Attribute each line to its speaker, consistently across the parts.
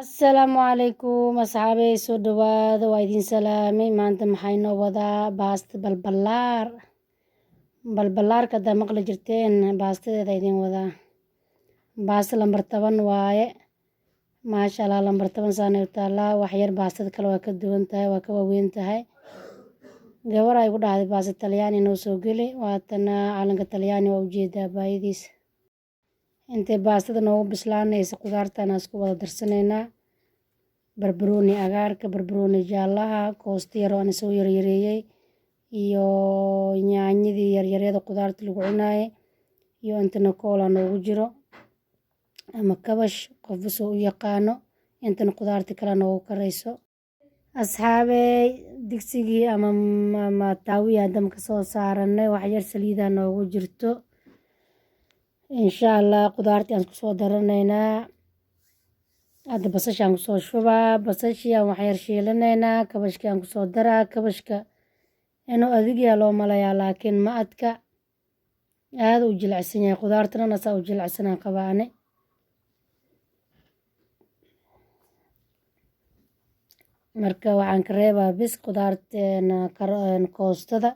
Speaker 1: Asalaamu calaykum asxaabey, soo dhawaada, waa idin salaamay. Maanta maxaa inoo wadaa? Baasta balbalaar. Balbalaarka haddaa maqli jirteen, baastadeeda idin wadaa. Baasta lambar 10 waaye, maasha Allah. Lambar 10 saanay u taallaa. Wax yar baastada kale waa ka duwan tahay, waa ka waaweyn tahay. Gabar ay ku dhahday baasta Talyaani noo soo geli. Waatana calanka Talyaani, waa ujeedaa baayadiisa. Intay baastada noogu bislaanaysa, qudaartana isku wada darsanaynaa: barbarooni agaarka, barbarooni jaallaha, koosto yar oo aan soo yaryareeyey, iyo yaanyadii yaryaryada qudaarta lagu cunaayay, iyo intana koola noogu jiro ama kabash, qofba soo u yaqaano. Intana qudaarta kale noogu karayso. Asxaabey, digsigii ama taawiya damka soo saaranay, wax yar saliidaa noogu jirto. Insha Allah qudaartii aan kusoo daranaynaa. Hadda basashaan kusoo shubaa, basashii aan wax yar shiilanaynaa, kabashkii aan kusoo daraa. Kabashka inuu adigyaa loo malayaa, laakiin ma adka, aada u jilicsan yahay. Qudaartana asaa u jilicsanaan qabaane. Marka waxaan ka reebaa bis qudaarteena, koostada.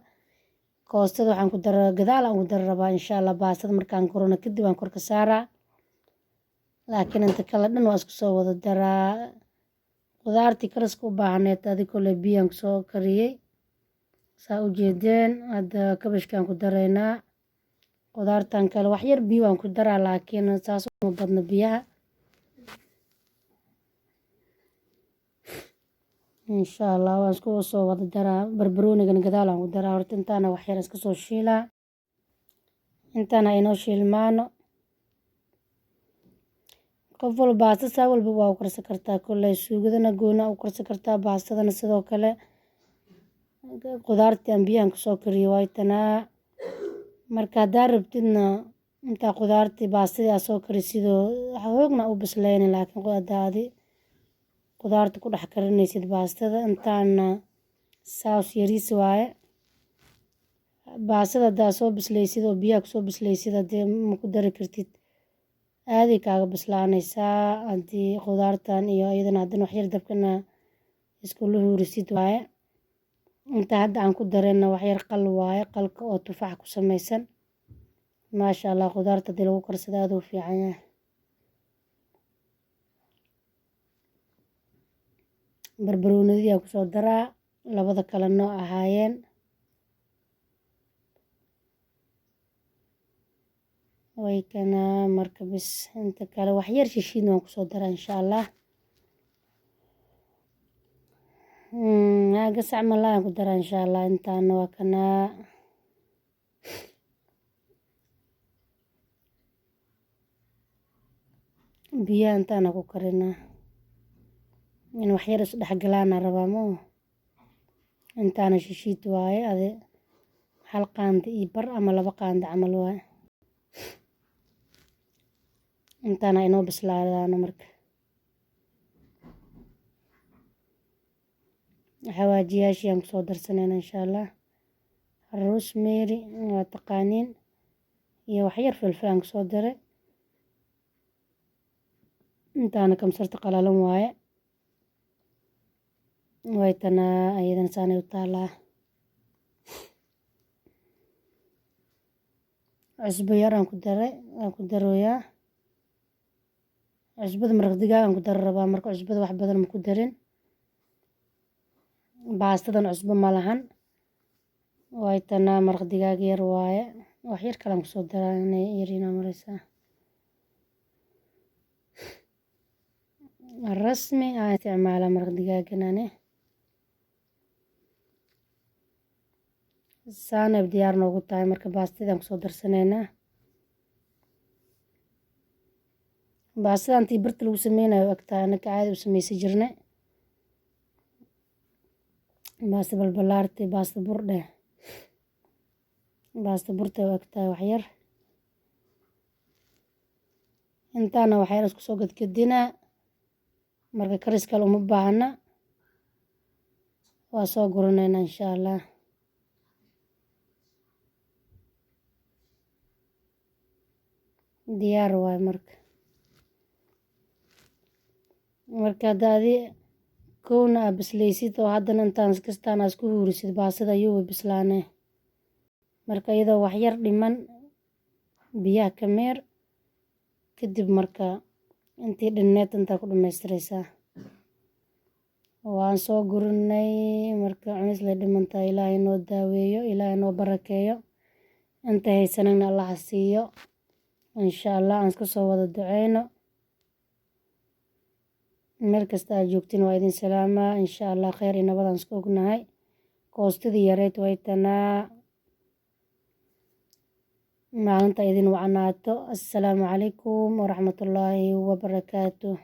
Speaker 1: Koostada waxaan ku dara gadaal aan ku dari rabaa, insha Allah. Baastada markaan korona kadib aan korka saaraa, laakiin inta kale dhan waa isku soo wada daraa. Qudaartii kariska u baahneed adi kole biyaan kusoo kariyey, saa u jeedeen. Hadda kabashkaan ku daraynaa. Qudaartan kale wax yar biyo waan ku daraa, laakiin saas uma badno biyaha. Insha Allah waan isku soo wada daraa. Barbaroonigana gadaal aan ku daraa. Horta intaana wax yar iska soo shiilaa, intaana inoo shiilmaano. Qof walba baasta saa walba waa u karsan kartaa. Kolley suugadana goona u karsan kartaa, baastadana sidoo kale. Qudaartii aan biyahan kusoo kariyey way tanaa. Marka haddaa rabtidna, intaa qudaartii baastadii aad soo karisidoo xoogna u bisleynin, laakiin haddaa adi qudaarta ku dhex karinaysid baastada, intaana saus yariis waaye. Baastada haddaa soo bisleysid oo biyaha kusoo bisleysid, haddii ma ku dari kartid, aaday kaaga bislaanaysaa. Haddii qudaartan iyo iyadana haddana wax yar dabkana iskula huurisid waaye. Inta hadda aan ku darayna wax yar qal waaye, qalka oo tufaax ku samaysan. Maasha Allah, qudaarta haddii lagu karsado aada u fiican yahay. Barbaroonidii aan kusoo daraa, labada kale nooc ahaayeen. Way kana. Marka bis inta kale wax yar shishiidna waan kusoo daraa, insha Allah. Gasac malaa aan ku daraa, insha Allah. Intaana waa kanaa. Biyaha intaana ku karinaa, in wax yar is dhexgalaana rabaa moo. Intaana shishiid waaye, adi hal qaando iyo bar ama 2 qaando camal waaye. Intaana inoo bislaadaano. Marka xawaajiyaashii aan kusoo darsanayna, insha Allah, rosemary waa taqaaniin, iyo waxyar filfil aan kusoo daray. Intaana kamsarta qalalan waaye. Way tanaa, ayadana saanay u taalaa. Cusbo yar aan ku daray, aan ku darooyaa. Cusbada maraq digaag aan ku dari rabaa, marka cusbada wax badan ma ku darin. Baastadan cusbo ma lahan. Way tanaa, maraq digaag yar waaye. Wax yar kale aan kusoo daraa, inay yariinaa mareysaa. Rasmi aan isticmaalaa maraq digaagan ane. Saanay diyaar noogu tahay. Marka baastadaan kusoo darsanaynaa. Baastada intii birta lagu sameynayo egtahay, anaka caadi u sameysan jirnay. Baasta balbalaarti, baasta burdhe, baasta burta u egtahay wax yar. Intaana wax yar isku soo gadgadinaa. Marka karis kale uma baahna, waa soo guranaynaa, insha Allah. Diyaar waaye. Marka Marka hadda adi kowna aa bisleysid oo haddana intaan kastaan aa isku huurisid, baastada ayuu bislaanee. Marka iyadoo wax yar dhiman biyaha ka meer. Kadib marka intii dhinneed intaa ku dhamaystiraysaa. Waan soo gurinay. Marka cunis lay dhimantahay. Ilaahay noo daaweeyo, Ilaahay noo barakeeyo, inta haysanana Allah siiyo, insha Allah. Aan iska soo wada duceyno. Meel kasta aad joogtiin waa idin salaamaa, insha Allah. Kheyr iyo nabad aan isku ognahay. Koostadii yareyd way tanaa. Maalinta idin wacnaato. Assalaamu calaykum waraxmatullaahi wabarakaatu.